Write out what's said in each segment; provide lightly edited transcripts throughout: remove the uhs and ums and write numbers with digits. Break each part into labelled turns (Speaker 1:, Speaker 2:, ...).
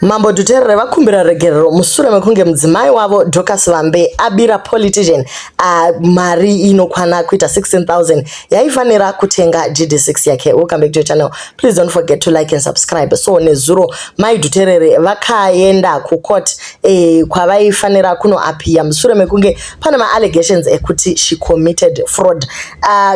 Speaker 1: Mambo Dhuterere vakumbira regerero mushure mekunge mudzimai wavo Dorcas Vambe abira politician mari inokwana kuita 16,000 yaifanira kutenga GD6 yake. Welcome back to your channel. Please don't forget to like and subscribe. So nezuro Mai Dhuterere vakaenda kucourt kwavaifanira kunoappear mushure mekunge pane maallegations ekuti she committed fraud.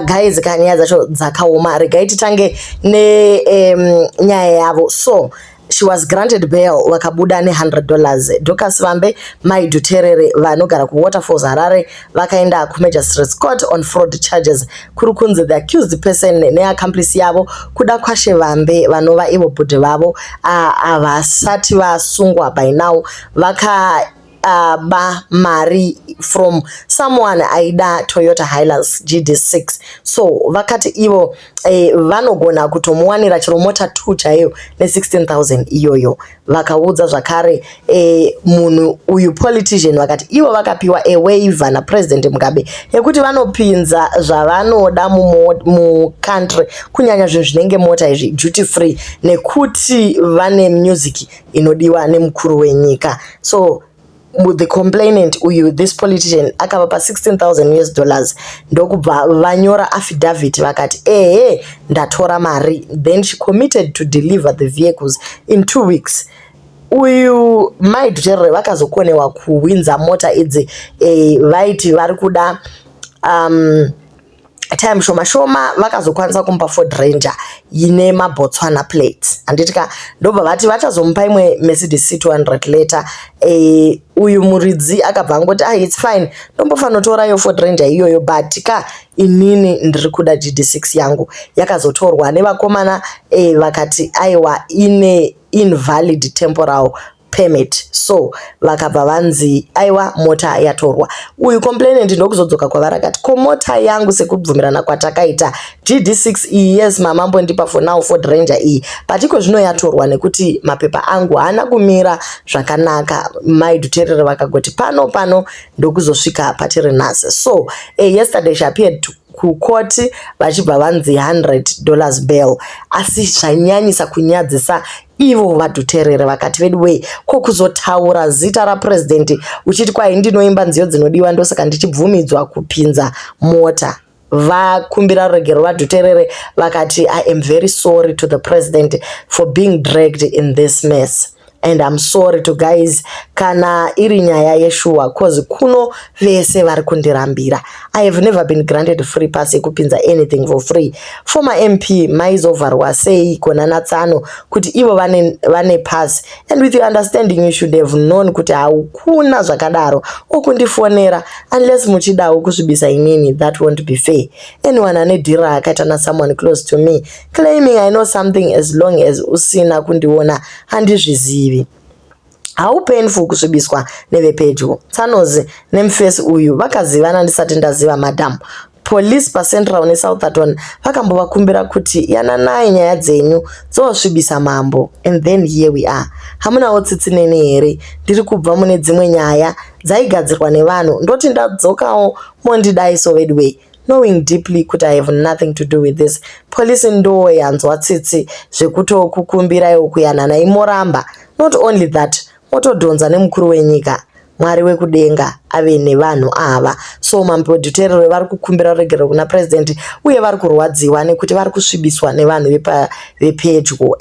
Speaker 1: Guys, kanyaya dzacho dzakaoma. Regai titange nenyaya yavo. So she was granted bail, vakabuda ne$100. Dorcas Vambe, Mai Dhuterere, vanogara kuWaterfalls, Harare, vakaenda kumagistrates court on fraud charges. Kuri kunzi the accused person neaccomplice yavo, Kuda Kwashe Vambe, vanova ivo bhudhi vavo, havasati vasungwa by now, vaka ba mari from someone aida Toyota Hilux GD6. So vakati ivo vanogona kutomuwanira chero mota 2 chaiyo ne16,000 iyoyo. Vakaudza zvakare munhu uyu politician, vakati ivo vakapiwa awaiver naPresident Mugabe yekuti vanopinza zvavanoda mucountry, kunyanya zvinhu zvinenge mota izvi, duty free, nekuti vane music inodiwa nemukuru wenyika. So the complainant uyu, this politician, akavapa $16,000 US, ndokubva vanyora affidavit, vakati ehe, ndatora mari. Then she committed to deliver the vehicles in 2 weeks. Uyu Mai Dhuterere vakazokonewa kuwinza mota idzi. Vaiti vari kuda time shoma shoma. Vakazokwanisa kumupa Ford Ranger ine maBotswana plates, handiti ka? Ndobva vati vachazomupa imwe Mercedes C200 later. Uyu muridzi akabva angoti, "Ah, it's fine, ndombofanira iyo Ford Ranger iyoyo, but ka inini ndiri kuda GD6 yangu." Yakazotorwa nevakomana, vakati aiwa, ine invalid temporal permit. So vakabva vanzi aiwa, mota yatorwa. Uyu complainant ndokuzodzoka kwavari akati, "Ko mota yangu, sekubvumirana kwatakaita, GD6 iyi? Yes, mamambondipa for now Ford Ranger iyi, but iko zvino yatorwa nekuti mapepa angu haana kumira zvakanaka." Mai Dhuterere vakagoti pano pano, ndokuzosvika patiri nhasi. So yesterday she appeared to kukoti, vachibva vanzi $100 bail. Asi zvanyanyisa kunyadzisa ivo vaDhuterere, vakati vedu wei, ko kuzotaura zita rapurezidendi uchiti kwai ndinoimba nziyo dzinodiwa, ndosaka ndichibvumidzwa kupinza mota. Vakumbira ruregero vaDhuterere, vakati, "I am very sorry to the president for being dragged in this mess, and I'm sorry to guys kana iri nyaya yeshuwa, cause kuno vese vari kundirambira. I have never been granted free pass yekupinza anything for free. Former MP maizovharwa sei kona natsano kuti ivo vane pass? And with your understanding, you should have known kuti haukuna zvakadaro okundifonera unless muchidawo kusvibisa inini. That won't be fair. Anyone ane dhiri raakaita nasomeone close to me claiming I know something, as long as usina kundiona, handizvizivi. How painful kusvibiswa nevepedyo. Tsanozi nemufesi uyu vakazivana ndisati ndaziva madam. Police paCentral neSoutherton vakambovakumbira kuti yananai nyaya dzenyu dzosvibisa mambo, and then here we are. Hamunawo tsitsi neni here? Ndiri kubva mune dzimwe nyaya dzaigadzirwa nevanhu, ndoti ndadzokawo mondidai so veduwei, knowing deeply kuti I have nothing to do with this. Polisi ndo yanzwa tsitsi zvekutokukumbiraiwo kuyanana, imoramba. Not only that, motodhonza nemukuru wenyika. Mwari wekudenga ave nevanhu ava." So Mambo Dhuterere vari kukumbira ruregerero kuna purezidendi, uye vari kurwadziwa nekuti vari kusvibiswa nevanhu vepedyo.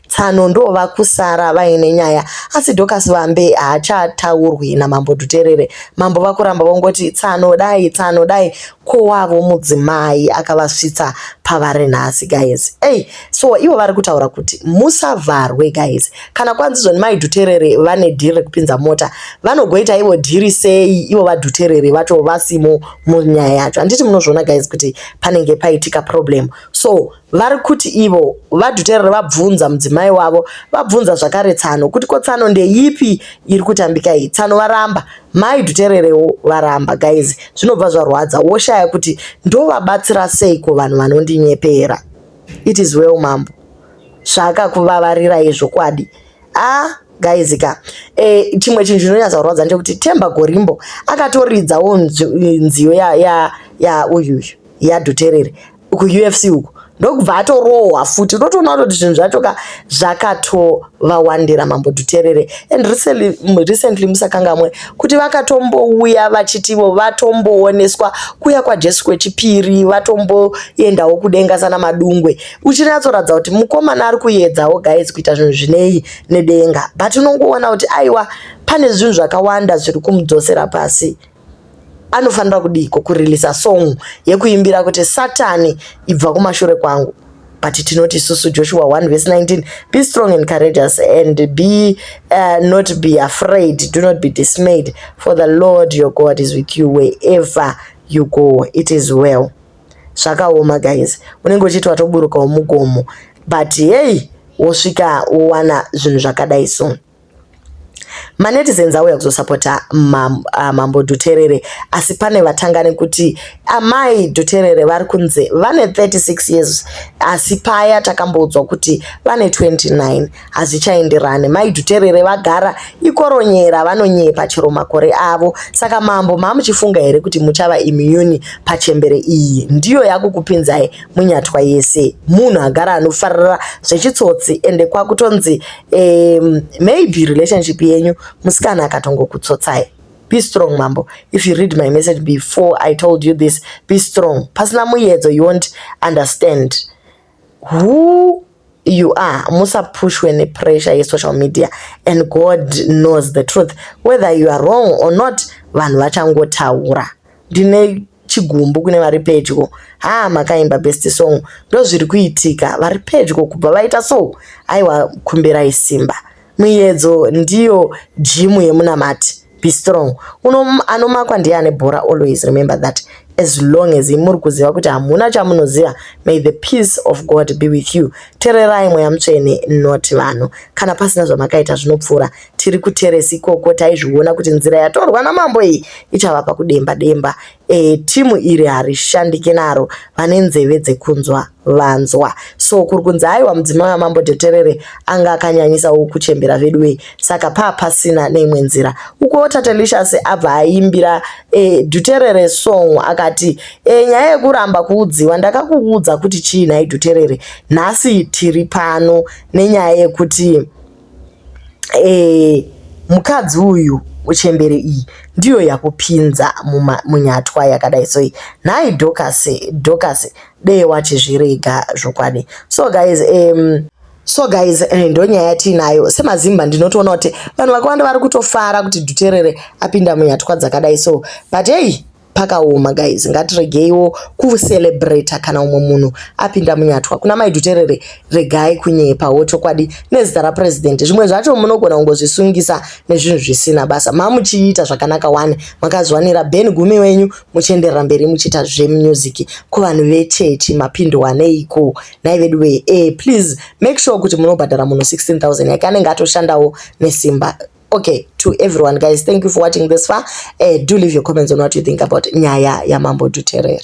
Speaker 1: Tsano ndo vakusara vaine nyaya, asi Dorcas Vambe haachataurwi naMambo Dhuterere. Mambo vakuramba vongoti tsano dai, tsano dai, kowavo mudzimai akavasvitsa pavari nhasi, guys. Ei, so ivo vari kutaura kuti musavharwe, guys. Kana kwanzi zvoni Mai Dhuterere vane dhiri rekupinza mota, vanogoita ivo dhiri sei ivo vaDhuterere vacho vasimo munyaya yacho? Handiti munozviona, guys, kuti panenge paitika problem? So vari kuti ivo vaDhuterere vabvunza mudzimai wavo, vabvunza zvakare tsano kuti ko tsano ndeipi iri kutambika iyi? Tsano varamba, Mai Dhutererewo varamba. Guys, zvinobva zvarwadza, woshaya kuti ndovabatsira seiko vanhu vanondinyepera. It is well, mambo, zvakakuvavarirai zvokwadi. A guys ka, chimwe chinhu chinonyatsa kurwadza ndechekuti Temba Gorimbo akatoridzawo nziyo ya uyuyu yaDhuterere kuUFC uku. Ndokubva atorohwa futi. Unotoona kutoti zvinhu zvacho ka zvakatovawandira Mambo Dhuterere. And recently, recently musakangamwe kuti vakatombouya vachitivo vatombooneswa kuuya kwaJesu kwechipiri, vatomboendawo kudenga sana Madungwe. Uchinatsoratidza kuti mukomana ari kuedzawo guys kuita zvinhu zvinei nedenga, but unongoona kuti aiwa, pane zvinhu zvakawanda zviri kumudzosera pasi. Anofanira kudiko kurilisa song yekuimbira kuti Satani ibva kumashure kwangu? But tinoti isusu Joshua 1 verse 19, "Be strong and courageous and be not be afraid, do not be dismayed, for the Lord your God is with you wherever you go." It is well. Zvakaoma guys, unenge uchiti watoburukawo mugomo, but hei, wosvika wowana zvinhu zvakadai. So manetizens auya kuzosapota Mambo Dhuterere, asi pane vatanga nekuti amai Dhuterere vari kunze vane 36 years, asi paya takamboudzwa kuti vane 29. Hazvichaenderani. Mai Dhuterere vagara ikoronyera, vanonyepa chero makore avo. Saka mambo, mamuchifunga here kuti muchava immune pachembere iyi? Ndiyo yakukupinzai munyatwa yese. Munhu agara anofarira zvechitsotsi, ende kwakutonzi maybe relationship yenyu, musikana akatongokutsotsai. Be strong, mambo. If you read my message before I told you this, be strong. Pasina muyedzo you won't understand who you are. Musapushwe nepressure yesocial media, and God knows the truth whether you are wrong or not. Vanhu vachangotaura. Ndine chigumbu kune vari pedyo. Ha, makaimba best song. Ndo zviri kuitika, vari pedyo kubva vaita so. Aiwa, kumbirai simba. Muyedzo ndiyo gym yemunamati. Be strong. Anomakwa ndiye ane bhora. Always remember that. As long as muri kuziva kuti hamuna chamunoziva, may the peace of God be with you. Tererai Mweya Mutsvene, not vanhu. Kana pasina zvamakaita, zvinopfuura. Tiri kuteresi ikoko, taizviona kuti nzira yatorwa namambo iyi ichavapa kudemba demba. Timu iri harishandike naro. Vane nzeve dzekunzwa vanzwa. So kuri kunzi aiwa, mudzimai wamambo Dhuterere anga akanyanyisawo kuchembera veduwe, saka paa pasina neimwe nzira. Ukuwo Tatelicious abva aimbira Dhuterere song, akati nyaya yekuramba kuudziwa, ndakakuudza kuti chii nhai Dhuterere? Nhasi tiri pano nenyaya yekuti mukadzi uyu, uchembere iyi ndiyo yakupinza munyatwa yakadai. So nhai Dorcas, Dorcas, dee wachizvirega zvokwadi. So guys, ndo nyaya yatiinayo semazimba. Ndinotoona kuti vanhu vakawanda vari kutofara kuti Dhuterere apinda munyatwa dzakadai so, but hei, pakaoma guys. Ngatiregeiwo kucelebrata kana umwe munhu apinda munyatwa. Kuna mai Dhuterere, regai kunyepawo chokwadi nezita rapurezidendi. Zvimwe zvacho munogona kungozvisungisa nezvinhu zvisina basa. Mamuchiita zvakanaka wani, makazwanira Ben Gumi wenyu, muchienderera mberi muchiita zvemusic. Kuvanhu vechechi, mapindwa neiko nhai vedu wee? Please make sure kuti munobhadhara munhu 16 000 yake, anenge atoshandawo nesimba. Okay, to everyone guys, thank you for watching this far. Do leave your comments on what you think about nyaya yamambo Dhuterere.